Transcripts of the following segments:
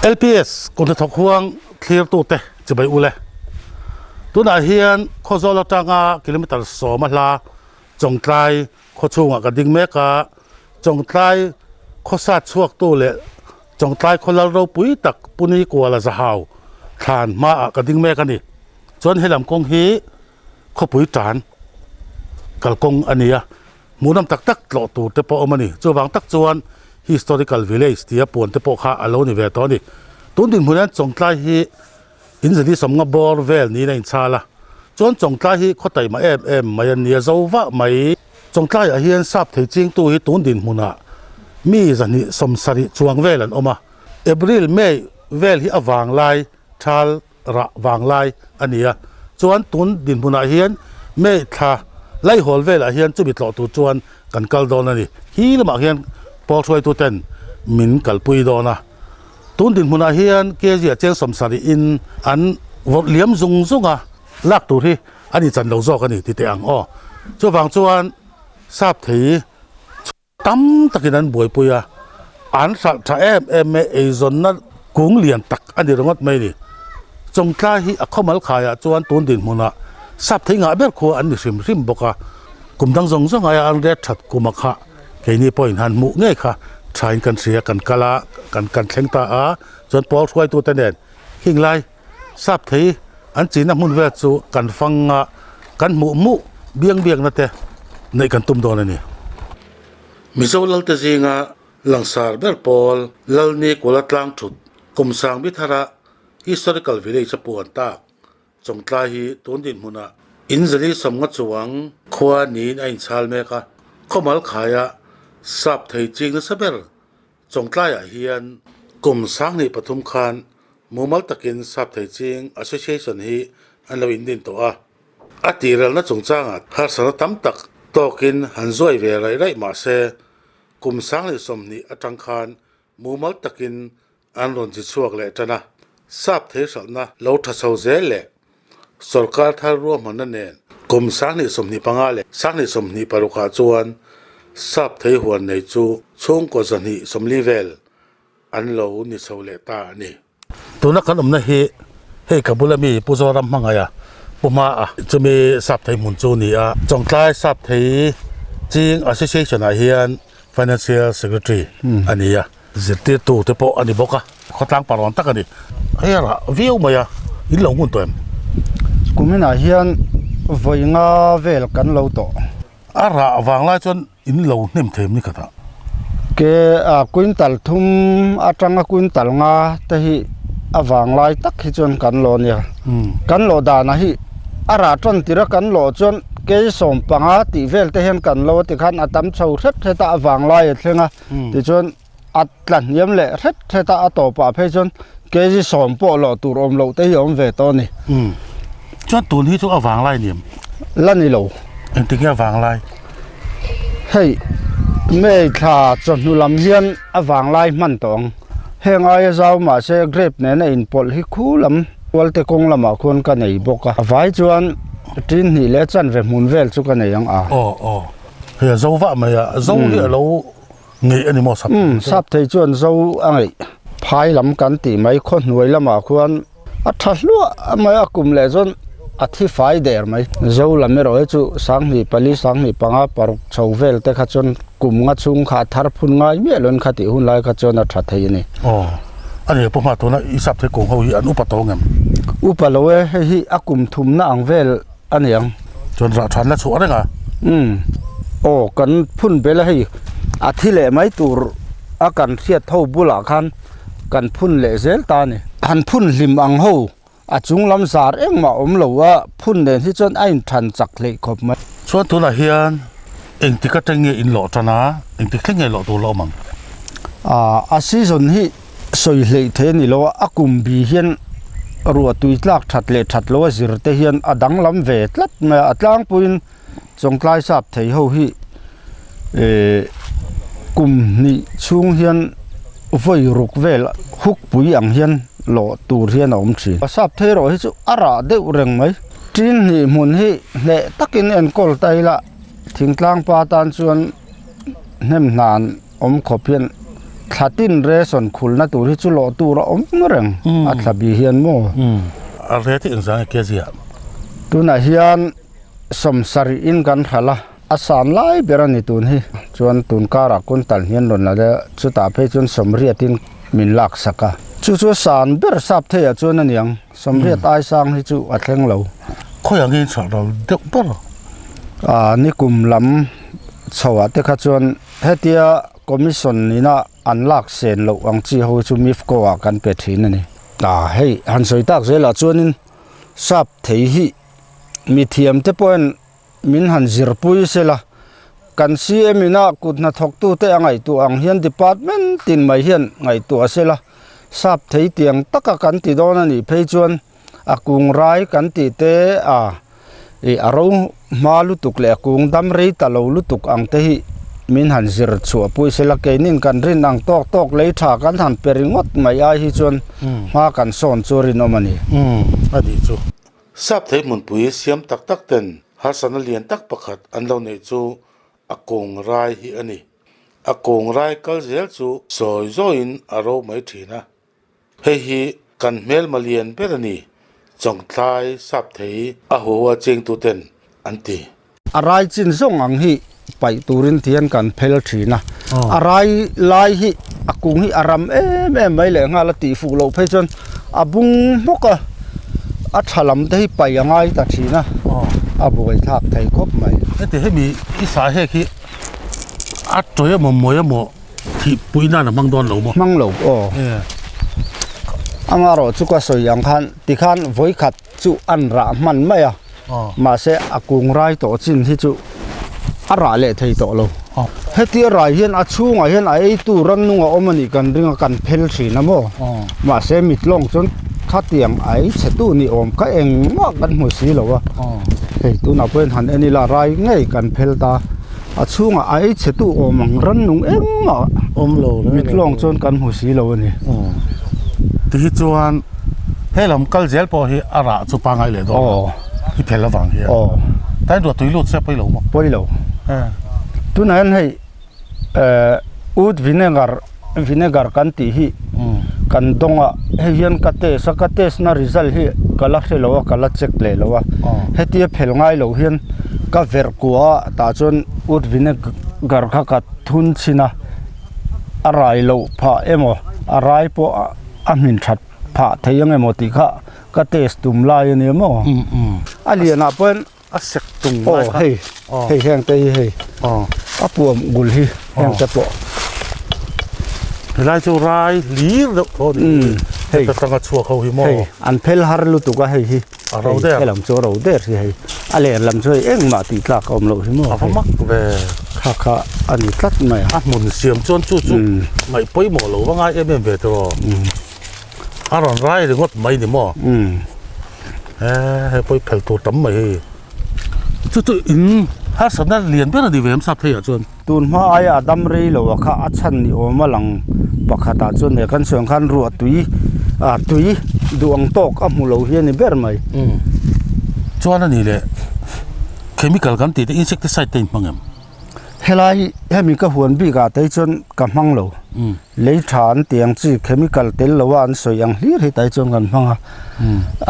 LPS Kawngthawk huang thlirtute chibai ule. Tunah hian Khawzawl atanga kilometre sawma hla Chawngtlai khaw chhungah ka ding mek a, Chawngtlai khawsat chhuaktu leh Chawngtlai khaw lal ropui tak Puni Kuala Zahau thlan hmaah ka ding mek a ni. Chuan helam kawng hi khawpui tan kalkawng a ni a, hmuhnawm tak tak tlawh tur te pawh a awm a ni. Chuvang tak chuan Historical Village tia puan te pawh kha a lo ni ve tawh a ni. Tun dinhmun hian Chawngtlai hi in zali sawmnga bawr vel niin a inchhal a, chuan Chawngtlai hi khaw taima em em mai a nia zo vah mai. Chawngtlaiah hian sap thei chingtu hi tun dinhmunah mi zahnih sawmsarih chuang vel an awm a, April, May vel hi a vanglai thal rah vanglai a ni a, chuan tun dinhmunah hian May thla laihawl velah hian chumi tlawh tur chuan kan kal dawn a ni. Hi lamah hian pawl hruaituten min kalpui dawn a, tun dinhmunah hian kg ah cheng sawmsarih in an vawrh liam zung zung a, lak tur hi a ni chan lo zawk a ni ti teh ang aw. Chuvang chuan sap thei Tam takin an buaipui a, an hralh tha em em e, eizawnna kung lian tak a ni ringawt mai ni. Chawngtlai hi a khawmal khaiah chuan tun dinhmunah sap thei ngah ber khua an ni hrim hrim bawk a, kum dang zawng zawng aia an ret that kuma kha keini pawhin han hmuh ngei kha thain kan hria, kan kal a, kan kan thleng ta a, chuan pawl hruaitute nen hing lai sap thei an china hmun vel chu kan fang a, kan hmuh hmuh biang biakna te neih kan tum dawn a ni. Mizo Lalte zinga langsar ber pawl Lalni Kuala tlang thut kum sang bi thara Historical Village a puan tak Chawngtlai hi tun dinhmunah in zali sawmnga chuang khua niin a inchhal mek a, khawmal khaia sap thei ching nasa ber Chawngtlaiah hian kum 2003 khan mumal takin Sapthei Ching Association hi an lo indin tawh a. A tiralna chungchangah harsatna tam tak tawkin han zuai ve raih raih mah se, kum 2020 atang khan mumal takin an rawn chi chhuak leh tan a. Sapthei hralhna lo tha chho zel leh sorkar thar ruahmanna nen kum 2025 leh 2026 ah chuan sap thei huan nei chu chhungkaw 240 vel an lo ni chho leh ta a ni. Tuna kan awmna hi hei ka bula mi Pu Zoram hmangaih a Pu Hma a chumi sap thei hmun chu a ni a, Chawngtlai sap thei Ching Association ah hian Financial Secretary a ni a. Zirtirtu te pawh a ni bawk a, khawtlang parawn tak a ni. Hei a rah viau mai a, in lo ngun tawh em? Kuminah hian vawi nga vel kan lo tawh. A rah vang lai chuan in lo hnem thei em ni khatah? Ke a quintal thum atanga quintal nga te hi a vang lai tak hi chuan kan lo nia. Kan lawh danah hi a rah tan tir a kan lawh chuan kei sawm panga tih vel te hian kan lo a tikhan a tam chho hret hret a, a vang lai a thleng a. Tichuan a tla hniam leh hret hret a, a tawpah phei chuan kg sawm pawh loh tur awm loh te hi a awm ve tawh a ni. Chuan tun hi chu a vanglai ni em? La ni lo. Engtik nge a vanglai? Hei May thla chawhnu lam hian a vanglai hman tawh ang. Heng aia zau mahse grape nena inpawlh hi khu lam Kualte kawng lamah khuan ka nei bawk a. A vai chuan tin hnih leh chanve hmun vel chu ka nei ang a. Aw aw. Hei a zo vah mai a, zo hi a lo ngeih a ni maw sap thei chuan? Sap thei chuan zo a ngeih. Phai lam kan tih mai khaw hnuai lamah khuan a tha hluah mai a, kum leh chuan a thi fai der mai. Zo lam erawh hi chu 2004, 2005 paruk chho vel te kha chuan kum nga chhung kha a thar phun ngai miah lo in kha tih hun lai kha chuan a tha thei a ni. Aw, a ni pawh hma tuna i sap thei kung ho hi an upa tawh ngem? Upa lo e, hei hi a kum thumna ang vel a ni ang. Chuan rah than la chhuah reng a. Umm. Aw kan phun bel a hei a thi leh mai tur a kan hriat ho bulah khan kan phun leh zel ta a ni. Han phun hlim ang ho a chung lam zar engmah awm lo a phun nen hi chuan a inthan chak hleih khawp mai. Chuan tunah hian engtik atang nge in lawh tan a, engtik thleng nge lawh tur la awm ang? A season hi Sawi hleih thei a ni lo a, a kum bi hian ruah tui tlak that leh that lo a zir te hian a danglam ve tlat mai a, a tlangpuiin Chawngtlai sap thei ho hi eh kum hnih chhung hian vawi ruk vel huk pui ang hian lawh tur hian a awm thin. A sap thei erawh hi chu a rah deuh reng mai. Tin hnih hmun hi hneh takin enkawl ta ila thingtlang pa tan chuan hnem hnan awm khawp hian. Thla tin ration khulna tur hi chu lawh tur a awm reng a thla bi hian maw? A rate hi engzah nge kg ah? Tunah hian sawmsarih in kan hralh a, a san lai ber a ni tun hi. Chuan tun karah quintal hian rawn la deuh a, chutah phei chuan sawmriat in min lak sak a. Chu chu a san ber sap theiah chuan a niang, sawmriat ai sang hi chu a thleng lo. Khawiah nge in chhuah ral deuh ber? Aa nikum lam chhoah te kha chuan hetia Commission ina an lak sen loh ang chi ho chu MIFCO ah kan pe thin a ni. A hei han sawi tak zelah chuanin sap thei hi mithiam te pawhin min han zirpui sela, kan CM ina kut hnathawktute a ngaihtuah ang hian department tin mai hian ngaihtuah sela, sap thei tiang taka kan ti dawn a nih phei chuan a kung rai kan tih te a ih a ro hma lutuk leh a kung dam rei ta lo lutuk ang te hi min han zir chhuah pui sela keinin kan rin ang tawk tawk lei tha kan han pe ringawt mai ai hi chuan hma kan sawn chu rinawm a ni. Umm a nih chu. Sap thei hmunpui siam tak tak ten harsatna lian tak pakhat an lo neih chu a kung rai hi a ni. A kung rai kal zel chu sawi zawiin a ro mai thin a. Hei hi kan hmelma lian ber a ni, Chawngtlai sap thei a huaua chengtuten an ti. A rai chin zawng ang hi paih turin tihian kan phel thin a, a rai lai hi a kung hi a ram em em mai leh nghal a tih fuh loh phei chuan a bung hmawk a, a tha lam te hi paih a ngai ta thin a, a buai thlak thei khawp mai. Heti hemi i sa hek hi a tawi emaw mawi emaw Thih pui nan a hmang dawn lo maw? Hmang lo aw. Amarawh chu ka sawi ang khan tikhan vawikhat chu an rah hman mai a, mahse a kung rai tawh chin hi chu a rah leh thei tawh lo. Hetia rai hian a chhungah hian a eitu rannung a awm a nih kan ring a, kan phel thin a maw? Mahse mitlawng chuan khatiang a ei chhe tu ni awm kha engmah kan hmu si lo a, hei tunah pawhin han en ila rai ngei kan phel ta. A chhungah a ei chhe tu awm ang rannung engmah awm lo mitlawng chuan kan hmu si lo a ni. Ti hi chuan he lam kal zel pawh hi a rah chu pangai leh dawn a, i phel avang hian. Tain ruah tui lut se pawi lo maw? Pawi lo. Tunah hian hei ut vinegar vinegar kan tih hi kan dawng a, hei hian ka test a, ka test na result hi ka la hre lo a, ka la check leh lo a, hetia phel ngai lo hian ka verh kuah a, tah chuan ut vinegar kha ka thun chhin a, a rai loh phah emaw a rai pawh a hmin that phah thei ang emaw tih kha ka test tum lai a ni maw, a lianah pawhin. A sek tung lai kha. Aw hei, hei heng te hi hei. A puam gul hi heng te pawh. Helai chu rai hlir deuh tho a ni. Hei atanga chhuak ho hi maw. Hei an phel har lutuk a hei hi. A ro der. He lam chu a ro der hi hei. A len lam chu hei engmah tih tlak a awm loh hi maw. A va mak ve. Kha kha a ni tlat mai a. A hmun siam chuan chu chu ngaih pawimawh lo va ngai em em ve tawh. A rawn rai ringawt mai ni maw? He hei pawh i phel tur tam mai hei. Chu chu in harsatna lian ber a ni ve em sap pheiah chuan. Tun hma aia a dam rei lo a kha a chhan ni awm a lang pakhatah chuan he kan sawi ang khan ruah tui ah tui duh ang tawk a hmu lo hi a ni ber mai. Chuan a ni leh chemical kan tih te insecticide te in hmang em? Helai hemi ka huan bik ah te hi chuan ka hmang lo. Lei tha an tih ang chi chemical tel lo a an sawi ang hlir hi tai chuan kan hmang a.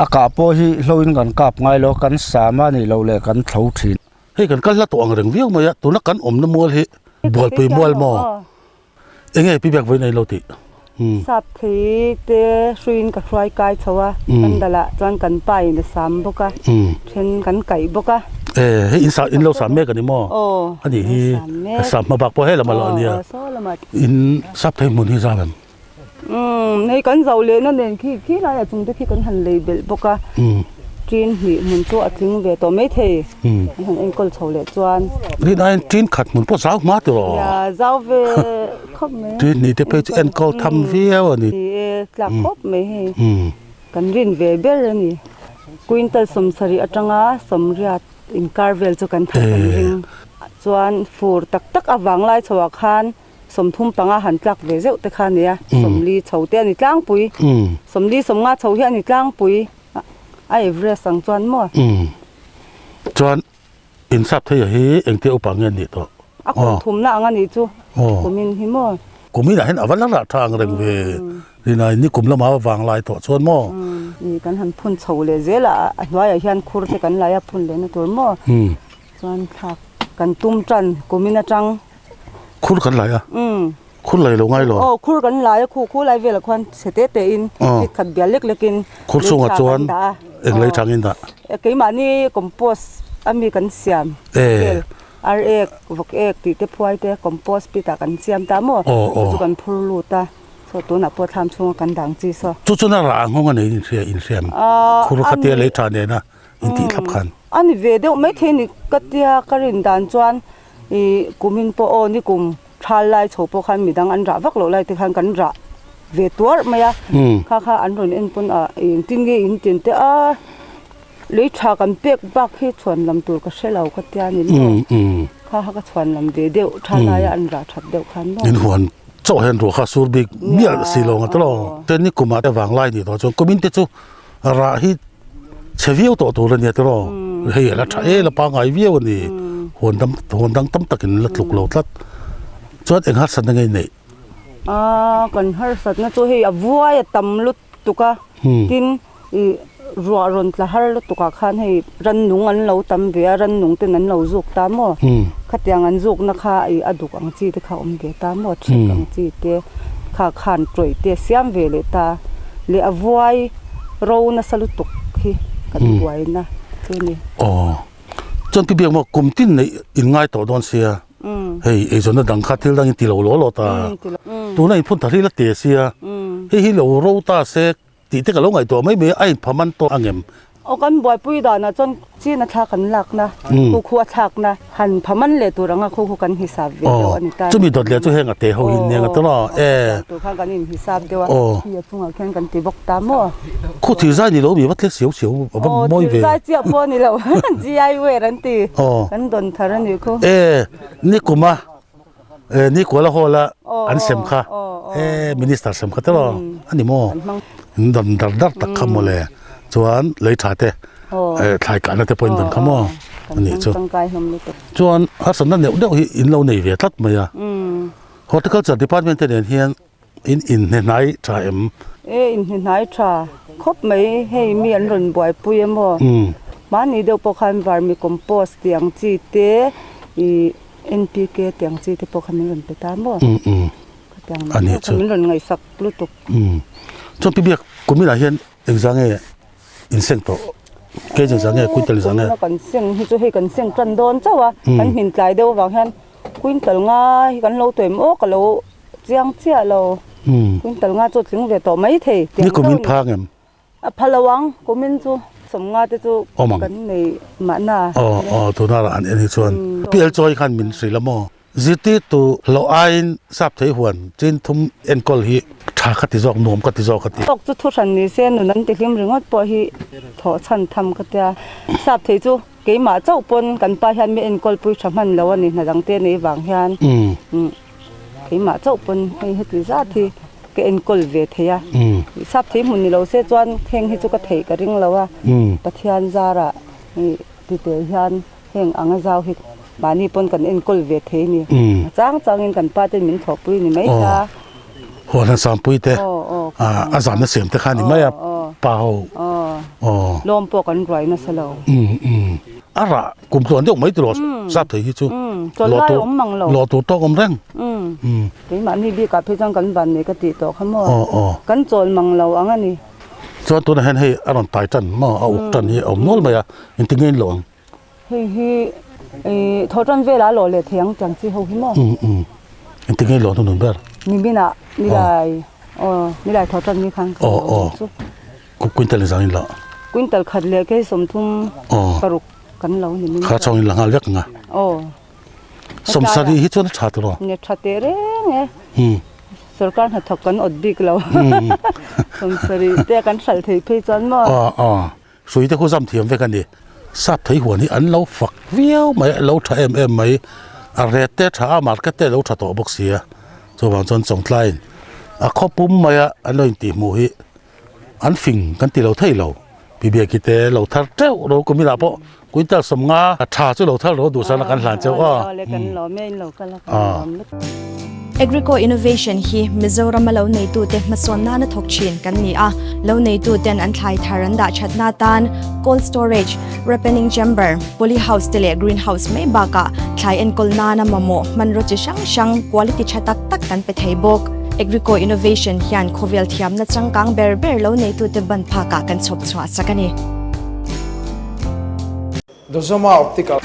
A kah pawh hi hlo in kan kap ngai lo a, kan sam a nih loh leh kan thlo thin. Hei kan kal hla tawh ang reng viau mai a, tuna kan awmna mual hi Bualpui mual maw? Enge pi biak vawiin a in lo tih? Sap thei te hruiin ka hruai kai chho a, kan dalah chuan kan pa in a sam bawk a, then kan kaih bawk a. E hei in sa in lo sam mek a ni maw? Aw A nih hi sam hma bak pawh he lam a lo a nia. Aw saw lamah. In sap thei hmun hi zau em? Umm hei kan zo lehna nen khi khi laiah chung te khi kan han lei belh bawk a, tin hnih hmun chu a tling ve tawh maithei an han enkawl chho leh chuan. Rin aiin tin khat hmun pawh zau hma tawh. Nia zau ve khawp mai. Tin hnih te phei chu enkawl tham viau a ni. Ni e tlak khawp mai hei kan rin ve ber a ni. Quintal sawmsarih atanga sawmriat inkar vel chu kan thar kan ring. Chuan fur tak tak avang lai chhoah khan 35 han tlak ve zeuh te kha a nia, 40 chho te a ni tlangpui, 40 sawmnga chho hi a ni tlangpui a Everest ang chuan maw? Chuan in sap thei a hi engtia upa nge an nih tawh? A kum thumna ang a nih chu, kumin hi maw? Kuminah hian a va la rah tha ang reng ve. Rinai ni kum lama vang lai tawh chuan maw? Ni kan han phun chho leh zel a, a hnuaiah hian khur te kan lai a phun lehna tur maw? Chuan thlak kan tum tan kumin atang. Khur kan lai a? Khur lai lo ngai lo? Aw khur kan lai a, khu khu lai velah khuan chhe te te in thik khat bial lek lek in Khur chungah chuan eng lei tangin dah? Keimahni compost ami kan siam vel. Ar ek, vawk ek tih te phuai te compost pit ah kan siam ta maw? Chu chu kan phur lut a, saw tunah pawh thlam chhunga kan dang chi saw. Chu chuan a rah nghawng a nei in hria in hriam khur kha tia lei tha nena in tih thlap khan. A ni ve deuh maithei ni ka tia ka rin dan chuan ih kumin pawh aw ni kum thal lai chho pawh khan midang an rah vak loh lai te khan kan rah ve tuar mai a, kha kha an rawn en pawn ah engtin nge in tin te a. Lei tha kan pek bak hi chhuan lam tur ka hre lo ka tia ni maw? Kha kha ka chhuan lam ve deuh tha laia an rah that deuh khan maw? In huan chauh hian ruah kha sur bik miah si lo ang tawh lo. Chuan ni kumah te vang lai ni tawh chuan kumin te chu rah hi chhe viau tawh tur a nia tawh. Hei a la tha e la pangngai viau a ni. Huan dang huan dang tam takin la tluk lo tlat. Chuan eng harsatna nge i neih? Aa kan harsatna chu hei a vuai a tam lut tuk a tin ih ruah rawn tla har lutuk ah khan hei rannung an lo tam ve a rannung ten an lo zuk ta maw khatiang an zuk na kha ih a duk ang chi te kha awm ve ta maw thik ang chi te kha khan tawih te siam ve leh ta leh a vuai ro nasa lutuk hi kan buai na chu a ni. Aw chuan pi biak maw kum tin neih in ngai tawh dawn sia. Hei eizawnna dang kha thil dangin ti lo law law ta. Tuna inphun thar hi la te sia. Hei hi lo ro ta se tih te ka lo ngaihtuah mai mai a, a inpha man tawh ang em? Aw kan buaipui danah chuan chin a thlak kan lakna, khu khu a thlakna han pha man leh tur anga khu khu kan hisap ve deuh a ni ta. Chumi dawt leh chu heng a te ho hi nia nga tawh a e. Tur khan kan inhisap deuh a, khi a chungah khian kan ti bawk ta maw? Khu thir zai ni lo mi va tle siau siau a va mawi ve. Aw thir zai chiah pawh a ni lo, GI wear an ti. Kan dawn thar a nih khu. E ni kuma e ni kuala hall a an sem kha e minister sem kha telaw a ni maw? In dawn dar dar tak kha mawle chuan lei tha te e thlai kahna te pawh in dawn kha maw a nih chu. Chuan harsatna neuh neuh hi in lo nei ve tlat mai a. Horticulture department te nen hian in inhnehnai tha em? E inhnehnai tha khawp mai hei mi an rawn buaipui em aw. Mahni deuh pawh khan vermi compost tih ang chi te ih NPK tih ang chi te pawh kha min rawn pe ta maw. Khatiang lam deuh kha min rawn ngaihsak lutuk. Chuan Pi Biak kuminah hian engzah nge in seng tawh? Kei engzah nge quintal engzah nge? Kumina kan seng hi chu hei kan seng tan dawn chauh a, kan hmin tlai deuh avang hian quintal nga hi kan lo tuaim awk a lo Chiang chiah lo. Quintal nga chu tling ve tawh mai thei. Ni kumin pha ngem? A pha lo ang, kumin chu sawmnga te chu kan nei mahna. Aw aw tuna lah an en hi chuan PL chawi khan min hrilh a maw? Zirtirtu hlawh aiin sap thei huan chin thum enkawl hi tha ka ti zawk, nuam ka ti zawk a ti. Tawk chu thu hran ni se nun an ti hlim ringawt pawh hi thawh chhan tham ka tia. Sap thei chu keimah chauh pawn kan pa hian mi enkawl pui tha hman lo a ni hna dang te nei vang hian. Keimah chauh pawn hei heti zat hi ka enkawl ve thei a, sap thei hmun ni lo se chuan heng hi chu ka theih ka ring lo a, Pathian zarah hei ti tel hian heng anga zau hi mahni pawn kan enkawl ve thei a ni, a chang changin kan pa ten min thawhpui ni mai ta. Huan han sampui te a zamna siam te kha ni mai a pa ho. Lawm pawh kan ruai nasa lo. A rah kum tluan deuh mai tiraw sap thei hi chu lawh tur tawk awm reng. Keimahni bikah phei chuan kan van nei ka tih tawh kha maw kan chawl mang lo ang a ni. Chuan tunah hian hei a rawn tai tan maw a uk tan hi a awm nual mai a engtin nge in lawh ang. Hei hi thaw tan velah a lawh leh thei ang tiang chi ho hi maw. Engtin nge in lawh hnunun ber. Niminah nilai aw nilai thaw tan ni khan ka lawh chu. Quintal in zang in la. Quintal khat leh kei 35 kan lo ni min. Kha chawng in la nghal vek anga. Aw. 70 hi chuan a tha tawh. Ne tha teh reng e. Sorkar hnathawk kan awt bik lo. 70 te kan hral thei phei chuan maw. Aw aw. Hrui te khu zam thiam vek a ni. Sap thei huan hi an lo fak viau mai a lo tha em em mai. A ret te tha a market te a lo tha tawh bawk sia. Chuvang chuan Chawngtlaiin a khaw pum maia an lo intihhmuh hi An fing kan ti lo thei lo. Pi Biaki te lo thar teuh ro kuminah pawh quintal 50 tha chu lo thar ro duhsana kan hlan cheu a. Aw le kan lawm e in lo kal a kan lawm lutuk. Agrico Innovation hi Mizorama lo neitute hmasawn nana thawk thin kan ni a, lo neituten an thlai thar an dah thatna atan cold storage, ripening chamber, poly house te leh green house mai bakah thlai enkawl nana mamawh hmanraw chi hrang hrang quality tha tak tak kan pe thei bawk. Agrico Innovation hian khawvel thiamna changkang ber ber lo neitute ban phakah kan chhawp chhuah sak a ni. Dozoma Optical.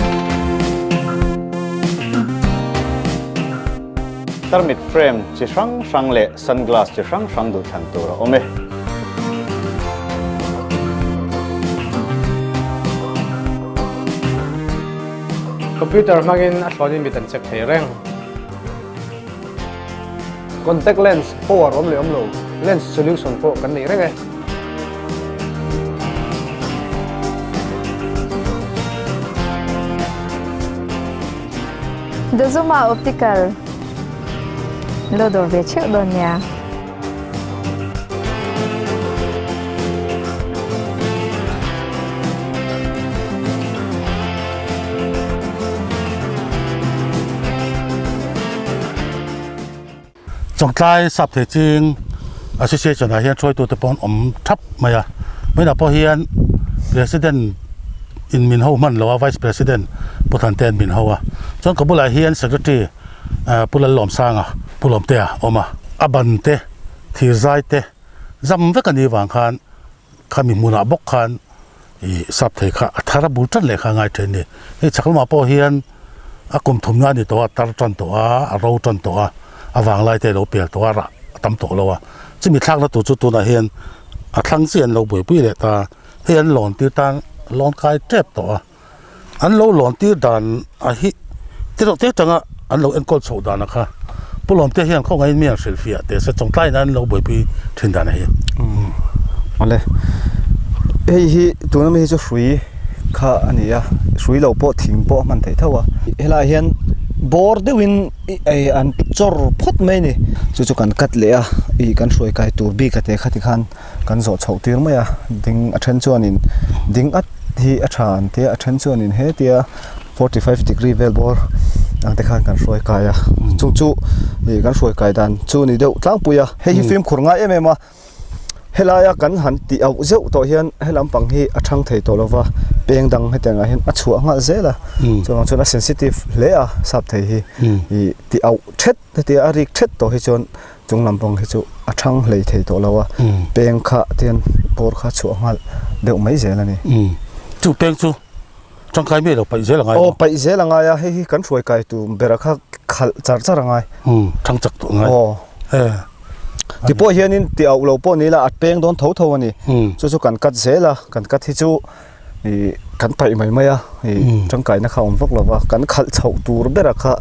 Tarmit frame chi hrang hrang leh sunglass chi hrang hrang duhthlan tur a awm e. Computer hmangin a thlawnin mit an check thei reng. Contact lens power awm leh awm lo, lens solution pawh kan nei reng e. Dazuma Optical lo dawr ve theuh dawn nia. Chawngtlai sap thei ching association ah hian hruaitute pawh an awm thap mai a, vawiinah pawh hian president in min ho hman lo a vice president Pu Thante an min ho a, chuan ka bulah hian secretary Pu Lallawmsanga Pu Lawmtea a awm a, a ban te thir zai te zam vek a nih vang khan khami hmunah bawk khan ih sap thei kha a thar a bul tan leh kha a ngai thin a ni. Hei chhak lamah pawh hian a kum thumna a ni tawh a, a tar tan tawh a, a ro tan tawh a, a vanglai te a lo pel tawh a, rah a tam tawh lo a. Chumi thlakna tur chu tunah hian a thlang chiah an lo buaipui leh ta, hei an lawn tir tan lawn kai tep tawh a. An lo lawn tir dan a hi te reuh te atanga an lo enkawl chhoh dan a kha Pu Lawmte hian khawngaihin mi an hrilhfiah teh se chawngtlaiin an lo buaipui thin dan a hi. Awle hei hi tuna mi hi chu hrui kha a ni a hrui lo pawh thing pawh a hman theih tho a helaiah hian bawr deuhin an chawr phawt mai a ni chu chu kan cut leh a ih kan hruai kai tur bik a te kha tikhan. Kan zawh chhoh tir mai a, ding a then chuanin ding at hi a tha an tia, a then chuanin hetia 45 degree vel bawr ang te khan kan hruai kai a, chung chu ih kan hruai kai dan chu ni deuh tlangpui a, hei hi fimkhur ngai em em a, helaia kan han tih auh zeuh tawh hian he lampang hi a thang thei tawh lova, peng dang hetiangah hian a chhuah nghal zel a, chuvang chuan a sensitive hle a sap thei hi ih tih auh thet hetia a rik thet tawh hi chuan Chung lam pawng hi chu a thang hlei thei tawh lo a, peng kha tian bawr kha chhuah nghal deuh mai zel a ni. Chu peng chu tangkai mai lo paih zel a ngai maw? Aw paih zel a ngai a, hei hi kan hruai kai tu bera kha khalh char char a ngai. Thang chak tawh a ngai. Aw. Ti pawh hianin ti auh lo pawh ni ila a peng dawn tho tho a ni. Chu chu kan cut zel a, kan cut hi chu ih kan paih mai mai a ih tangkaina kha a awm vak lo va kan khalh chhoh tur bera kha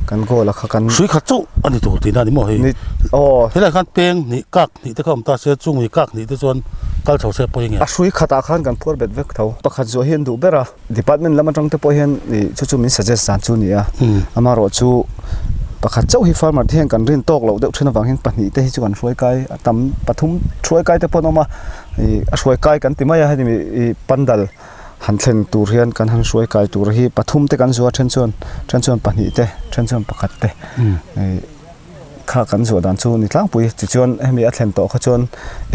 kan goal a kha kan Hrui khat chauh a ni tur tihna a ni maw hei? Ni aw. Helaiah khan peng hnih kak hnih te kha awm ta se chung ui kak hnih te chuan kal chho se pawi nge? A hrui khatah khan kan phuar bet vek tho. Pakhat zuah hi an duh ber a, department lam atang te pawh hian ih chu chu min suggest dan chu a ni a, amaherawh chu pakhat chauh hi farmer te hian kan rin tawk loh deuh thin avang hian pahnih te hi chu kan hruai kai a tam pathum hruai kai te pawh an awm a. Ih a hruai kai kan ti mai a heti ih pandal han thlen tur hian kan han hruai kai tur hi pathum te kan zuah a then chuan then chuan pahnih te then chuan pakhat te ih kha kan zuah dan chu ni tlangpui tichuan hemi a thlen tawh kha chuan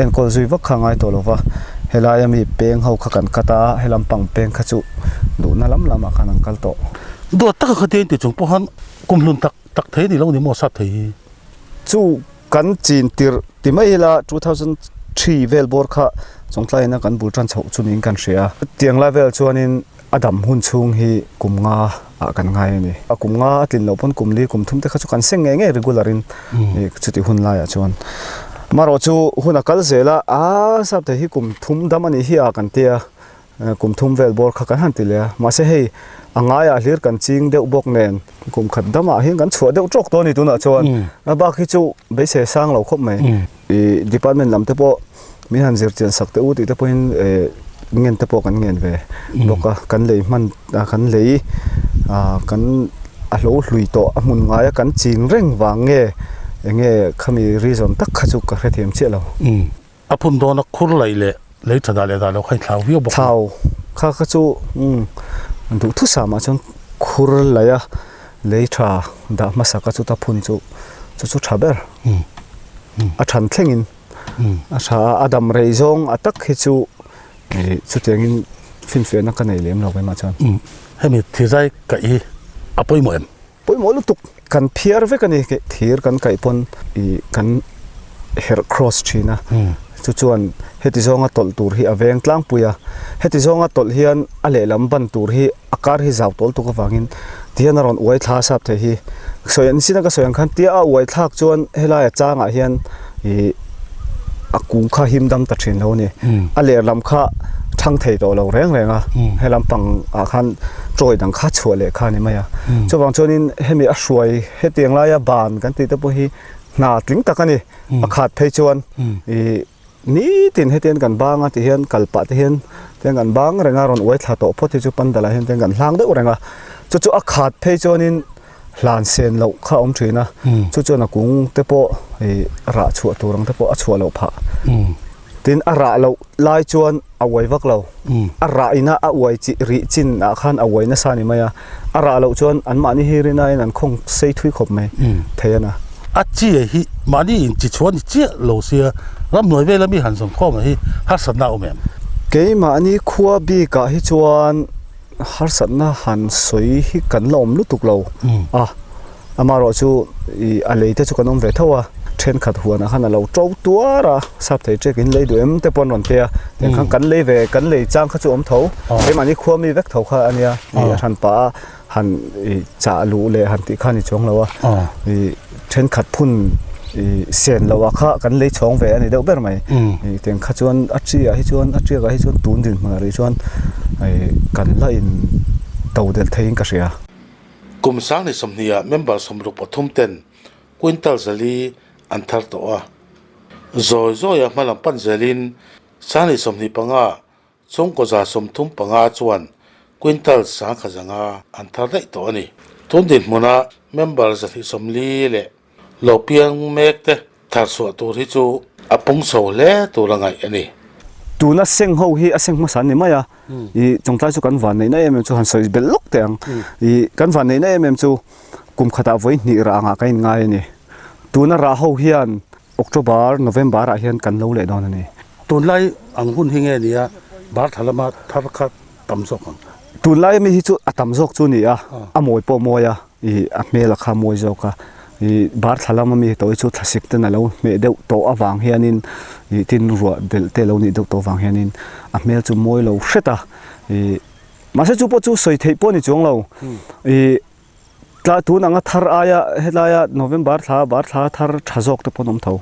enkawl zui vak kha a ngai tawh lo va helai ami peng ho kha kan cut a helam pang peng kha chu duhna lam lamah khan an kal tawh. Duat taka khatia inti chung pawh khan kumhlun tak tak thei a ni lo ni maw sap thei hi. Chu Kan chin tirh ti mai ila 2003 vel bawr kha Chawngtlaiin a kan bul tan chhoh chu niin kan hria a. Tiang lai vel chuanin a dam hun chhung hi kum nga ah kan ngai a ni. A kum nga a tlin loh pawn kum li kum thum te kha chu kan seng ngei ngei regular in chuti hun laiah chuan. Amaherawh chu hun a kal zel a, aa sap thei hi kum thum dam a nih hi a kan tia. Kum thum vel bawr kha kan han ti leh a, mahse hei a ngaiah hlir kan ching deuh bawk nen kum khat damah hian kan chhuah deuh tawk tawh a ni tunah chuan a bak hi chu beisei sang lo khawp mai. Ih department lam te pawh min han zir chian sak teh u tih te pawhin ngen te pawh kan ngen ve bawk a, kan lei hman kan lei kan a hlo hlui tawh a hmun ngaia kan ching reng vang nge enge khami reason tak kha chu ka hrethiam chiah lo. A phun dawna khur laih leh lei tha dah leh dah lo kha i thlau viau bawk a. Thlau kha kha chu umm duhthusam ah chuan khur laih a lei tha dah hmasa kha chuta phun chu Chu chu tha ber. A than thlengin a tha a, a dam rei zawng a tak hi chu chutiangin finfiahna ka nei lem lo keimah chuan. Hemi thizai kaih hi a pawimawh em? Pawimawh lutuk. Kan phiar vek a ni. Thir kan kaih pawn ih kan herh cross thin a. Chu chuan heti zawnga tawlh tur hi a veng tlangpui a. Heti zawnga tawlh hian a lehlam ban tur hi a kar hi zau tawl tuk avangin tihian a rawn uai thla sap thei hi. Sawi an sin a ka sawi ang khan tia a uai thlak chuan helai a changah hian ih a kung kha him dam ta thin lo a ni. A lehlam kha thang thei tawh lo reng reng a, he lampang ah khan chawi dang kha chhuah leh kha a ni mai a. Chuvang chuanin hemi a hruai hetiang laia ban kan tih te pawh hi hna tling tak a ni. A khat phei chuan ih nitin hetiang kan bang a ti hian kal pah te hian tiang kan bang reng a rawn uai thla tawh phawt hi chu pandal ah hian tiang kan hlang deuh reng a. Chu chu a khat phei chuanin hlan sen loh kha a awm thin a, chu chuan a kung te pawh ih rah chhuah tur ang te pawh a chhuah loh phah. Tin a rah loh lai chuan a uai vak lo, a rah ina a uai chi rih chin ah khan a uai nasa a ni mai a, a rah loh chuan an mahni hi rin aiin an khawng sei thui khawp mai thei a na. A chi hi mahni in chi chhuah ni chiah lo sia ramhnuai vela mi han zawn khawm hi harsatna a awm em? Keimahni khua bikah hi chuan harsatna han sawi hi kan la awm lutuk lo a, amaherawh chu ih a lei te chu kan awm ve tho a, thenkhat huanah khan a lo to tuar a, sap thei ṭek in lei duh em te pawh an rawn pe a, tiang khan kan lei ve kan lei chang kha chu awm tho, keimahni khua mi vek tho kha a nia, ih a hran pah a han ih chah luh leh han tih kha a ni chuang lo a, ih thenkhat phun ih sen loh ah kha kan lei chhawng ve a ni deuh ber mai ih tiang kha chuan a chi ah hi chuan a tiak ah hi chuan tun dinhmun ah rih chuan ih kan la in to delh thei in ka hria. Kum sang ni 20 ah member 63 ten quintal zali an thar tawh a, zawi zawi a hmalam pan zelin sang ni 25 Chhungkaw 35 chuan quintal 1005 an thar daih tawh a ni. Tun dinhmuna member 240 leh lo piang mek te thar chhuah tur hi chu a pung chho hle tur a ngaih a ni. Tuna seng ho hi a seng hmasa an ni mai a, ih chawngtlai chu kan van neihna em em chu han sawi belh lawk teh ang. Ih kan van neihna em em chu kum khatah vawi hnih rah angah kan inngai a ni. Tuna rah ho hian October, November ah hian kan lo leh dawn a ni. Tunlai ang hun hi nge nia Bartha lama thar kha tam zawk ang? Tunlai ami hi chu a tam zawk chu a ni a, a mawi pawh a mawi a, ih a hmel a kha mawi zawk a, ih Bartha lama mi tawh hi chu thlasik ten a lo hmeh deuh tawh avang hianin ih tin ruah delh te a lo nih deuh tawh avang hianin a hmel chu mawi lo hret a, ih mahse chu pawh chu sawi theih pawh a ni chuang lo, ih. Tla tun anga thar aia helaia November thla bar thla thar tha zawk te pawh an awm tho.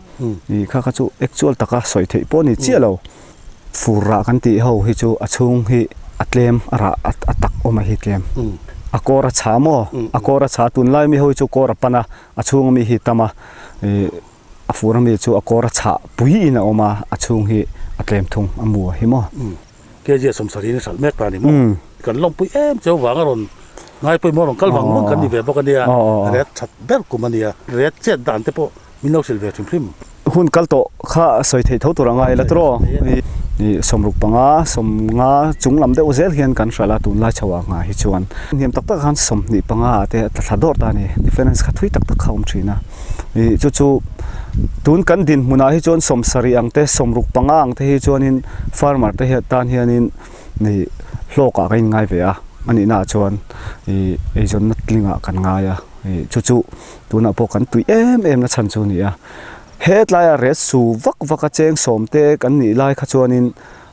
Ih kha kha chu actual taka sawi theih pawh a ni chiah lo. Fur rah kan tih ho hi chu a chhung hi a tlem a rah a tak awm a hi tlem. A kawr a chha maw? A kawr a chha tunlai mi ho hi chu kawr a pan a, a chhung ami hi tam a. Ih a fur ami chu a kawr a chhah pui in a awm a, a chhung hi a tlem thung a mu a hi maw? KG 70 in hralh mek ta a ni maw? Kan lawmpui em cheu vang a rawn ngai pawimawh rawn kal vang vang kan ni ve bawk a nia, ret that ber kum a nia, ret chet dan te pawh min lo hrilh ve hrim hrim. Hun kal tawh kha sawi theih tho tur a ngai la tawh i 65 50 chung lam deuh zel hian kan hralh a tunlai chho ah nghah hi chuan hniam tak tak ah khan 25 ah te a tla thla dawr ta a ni, difference kha thui tak tak kha a awm thin a. Ih chu chu tun kan dinhmunah hi chuan 70 ang te 65 ang te hi chuanin farmer te hian tan hianin ih hlawkah kan inngai ve a a nihna ah chuan ih eizawnna tlingah kan ngai a ih chu chu tunah pawh kan tui em em na chhan chu a ni a hetlaiah ret su vak vak a cheng sawm te kan nih lai kha chuanin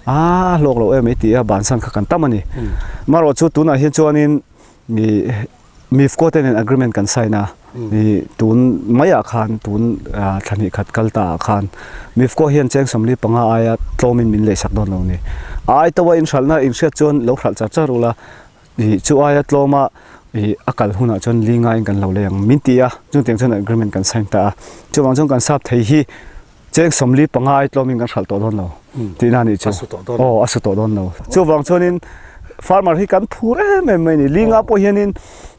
aa hlawk loh em mai tih a bansan kha kan tam a ni marawh chu tunah hian chuanin ih Mifco te nen agreement kan sign a, i tun maiah khan tun thla hnih khat kal ta ah khan Mifco hian cheng 45 aia tlawmin min lei sak dawn lo ni. A ai tawa in hralhna in hriat chuan lo hralh char char ula, i chu aia tlawma i a kal hunah chuan li ngaiin kan lo lei ang min ti a, chutiang chuan agreement kan sign ta a. Chuvang chuan kan sap thei hi cheng 45 ai tlawmin kan hralh tawh dawn lo tihna a nih chu. Aw a su tawh dawn lo. Chuvang chuanin farmer hi kan phur em em mai a ni. Linga pawh hianin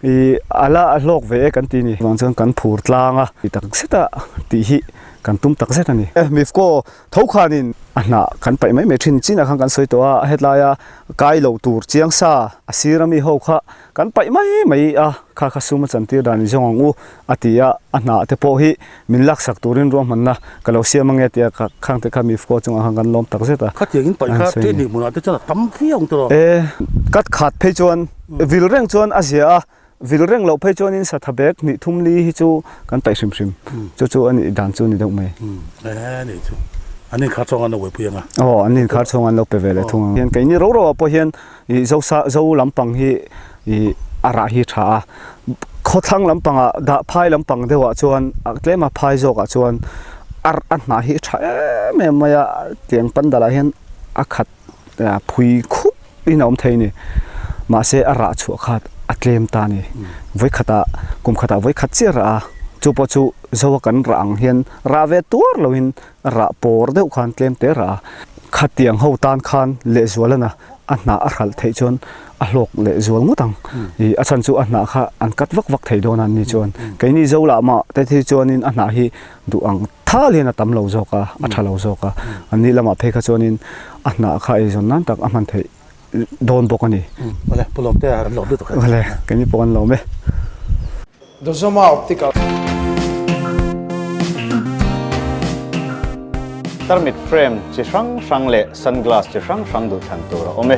ih a la a hlawk ve e kan ti a ni. Chuvang chuan kan phur tlang a ti tak zet a tih hi kan tum tak zet a ni. Mifco tho khanin A hnah kan paih mai mai thin chinah khan kan sawi tawh a, hetlaia kai lo tur chiang sa a sir ami ho kha kan paih mai mai a, kha kha sum a chantir dan i zawng ang u a ti a, a hnah te pawh hi min laksak turin ruahmanna ka lo siam ange tia kha khang te kha Mifco chungah khan kan lawm tak zet a. Khatiang in paih kha training hmunah te chuan a tam viau ang tawh. E, kat khat phei chuan vil reng chuan a zia a, Vil reng loh phei chuanin satha bag hnih thum li hi chu kan paih hrim hrim. Chu chu a nih dan chu ni deuh mai. E nih chu. An inkhar chhawng an lo buaipui ang a. Aw, an inkhar chhawng an lo pe ve leh thung ang. Hian keini ro ro ah pawh hian ih zo sa zo lampang hi ih a rah hi tha a. Khawthlang lampangah dah phai lampang deuhah chuan tlem a phai zawkah chuan a a hnah hi tha em em mai a. Tiang pandalah hian a khat phui khup in a awm thei a ni. Mahse a rah chhuah kha a tlem ta a ni. Vawikhatah kum khatah vawikhat chiah rah a, chu pawh chu Zoa kan rah ang hian rah ve tuar loin rah pawr deuh khan tlem te rah a. Khatiang ho tan khan lehzualana a hnah a hralh theih chuan a hlawk lehzual ngawt ang. Ih a chhan chu a hnah kha an cut vak vak thei dawn a ni chuan. Keini Zo lah mah te hi chuanin a hnah hi duh ang thal hian a tam lo zawk a, a tha lo zawk a. An ni lamah phei kha chuanin a hnah kha eizawn nan tak a hman theih dawn bawk a ni. Awle, Pu Lawmte a kan lawm lutuk e. Awle, keini pawh kan lawm e. Dozoma Optical. Tarmit frame chi hrang hrang leh sunglass chi hrang hrang duhthlan tur a awm e.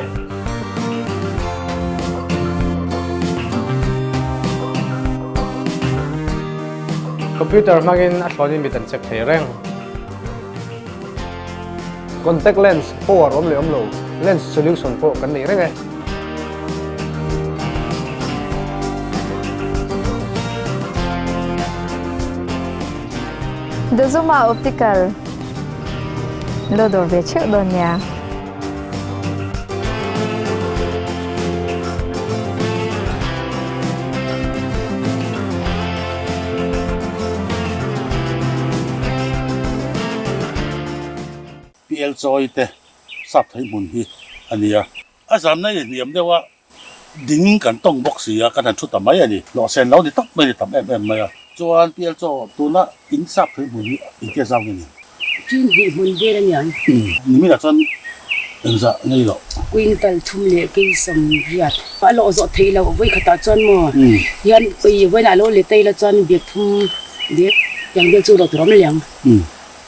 Computer hmangin a thlawnin mit an check thei reng. Contact lens power awm leh awm lo, lens solution pawh kan nei reng e. Dazuma Optical lo dawr ve theuh dawn nia. PL Chawi te sap thei hmun hi a ni a. A zamna i hniam deuh a, ding kan tawng bawk si a, kan han thu ta mai a ni. Hlawhsen lo ni tak mai a ni tam em em mai a. Chuan PL Chaw tuna in sap thei hmun hi engtia zau nge ni? Chin hnih hmun vel a niang. Niminah chuan engzah ngei loh? Quintal thum leh kei sawmriat. A lawh zawh theih loh vawi khatah chuan maw hian vawiinah a lo let a ila chuan bag thum bag tiang vel chu rawh tur a awm liang.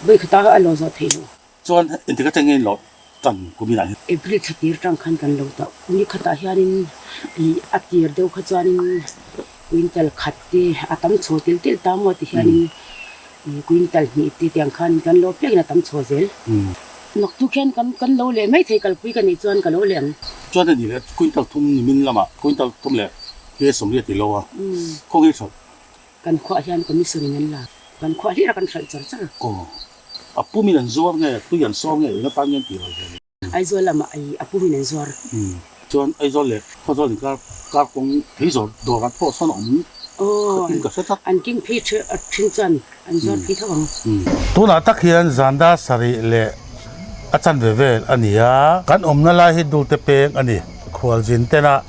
Vawi khatah a lawh zawh theih loh. Chuan engtik atang nge lawh tan kuminah hian? April thla tir tang khan kan lo ta. Ni khatah hianin ih a tir deuh kha chuanin quintal khat te a tam chho tel tel ta maw ti hianin ih quintal hnih te tiang khan kan lo piakin a tam chho zel. Naktuk hian kan kan lo leh mai thei kalpui ka nih chuan ka lo leh ang. Chuan a ni leh quintal thum nimin lamah quintal thum leh ke sawmriat ti lo a khaw nge hralh? Kan khuah hian commission in an la. Kan khuah hlir a kan hralh char char. Aw. A pumin an zuar nge, tui an sawm nge, eng atan nge an tih lo ve le? Aizawl lamah a pumin an zuar. Chuan Aizawl leh Khawzawl inkar kar kawng thei zawr dawr an pawh sawn a awm khatin ka hre tlat. An king phei thin chuan an zuar phei tho ang. Tunah tak hian Zanda sarih leh a chanve vel a ni a. Kan awmna lai hi Dulte peng a ni. Khualzin tena